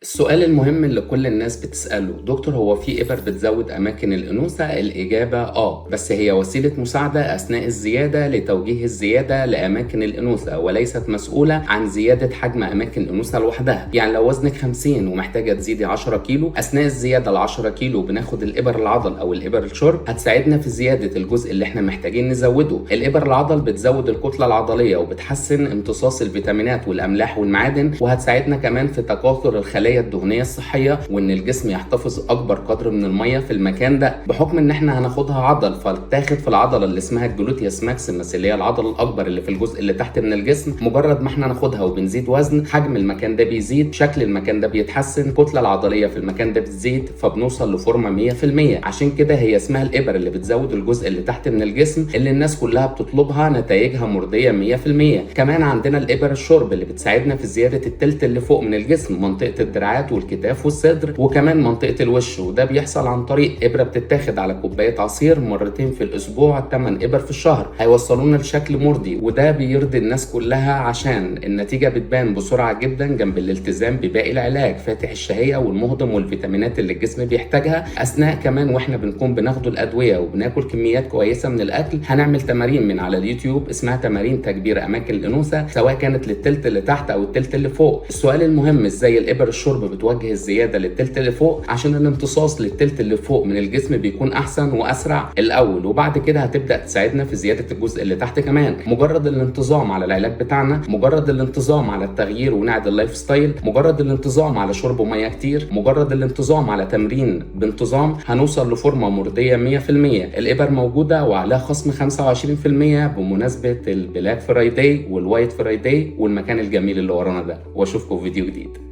السؤال المهم اللي كل الناس بتسأله: دكتور، هو في إبر بتزود أماكن الأنوثة؟ الإجابة بس هي وسيلة مساعدة أثناء الزيادة لتوجيه الزيادة لأماكن الأنوثة، وليست مسؤولة عن زيادة حجم أماكن الأنوثة لوحدها. يعني لو وزنك 50 ومحتاجة تزيدي 10 كيلو، أثناء الزيادة ال 10 كيلو بناخد الإبر العضل أو الإبر الشرب، هتساعدنا في زيادة الجزء اللي احنا محتاجين نزوده. الإبر العضل بتزود الكتلة العضلية وبتحسن امتصاص الفيتامينات والأملاح والمعادن، وهتساعدنا كمان في تكاثر الخلايا الدهنية الصحية، وان الجسم يحتفظ اكبر قدر من المية في المكان ده. بحكم ان احنا هناخدها عضل، فتاخد في العضلة اللي اسمها ال gluteus maximus، اللي هي العضلة الاكبر اللي في الجزء اللي تحت من الجسم. مجرد ما احنا ناخدها وبنزيد وزن، حجم المكان ده بيزيد، شكل المكان ده بيتحسن، الكتلة العضلية في المكان ده بتزيد، فبنوصل لفورمه 100%. عشان كده هي اسمها الابر اللي بتزود الجزء اللي تحت من الجسم، اللي الناس كلها بتطلبها، نتائجها مرضية 100%. كمان عندنا الابر الشرب اللي بتساعدنا في زيادة التلت اللي فوق من الجسم، منطقة الدراعات والكتاف والصدر، وكمان منطقة الوش. وده بيحصل عن طريق ابره بتتاخد على كوباية عصير مرتين في الاسبوع، 8 ابر في الشهر، هيوصلونا لشكل مرضي، وده بيرضي الناس كلها عشان النتيجة بتبان بسرعة جدا، جنب الالتزام بباقي العلاج، فاتح الشهية والمهضم والفيتامينات اللي الجسم بيحتاجها. اثناء كمان واحنا بنكون بناخد الادوية وبناكل كميات كويسة من الاكل، هنعمل تمارين من على اليوتيوب اسمها تمارين تكبير اماكن الانوثه، سواء كانت للتلت اللي تحت او التلت اللي فوق. السؤال المهم: ازاي الابر الشرب بتوجه الزيادة للتلت اللي فوق؟ عشان الامتصاص للتلت اللي فوق من الجسم بيكون احسن واسرع الاول، وبعد كده هتبدا تساعدنا في زيادة الجزء اللي تحت كمان. مجرد الانتظام على العلاج بتاعنا، مجرد الانتظام على التغيير ونعدل ال lifestyle، مجرد الانتظام على شرب مية كتير، مجرد الانتظام على تمرين بانتظام، هنوصل لفورمه مرضية 100%. الابر موجودة وعليها خصم 25% بمناسبة ال Black Friday وال White Friday والمكان الجميل اللي ورانا ده. واشوفكم في فيديو جديد.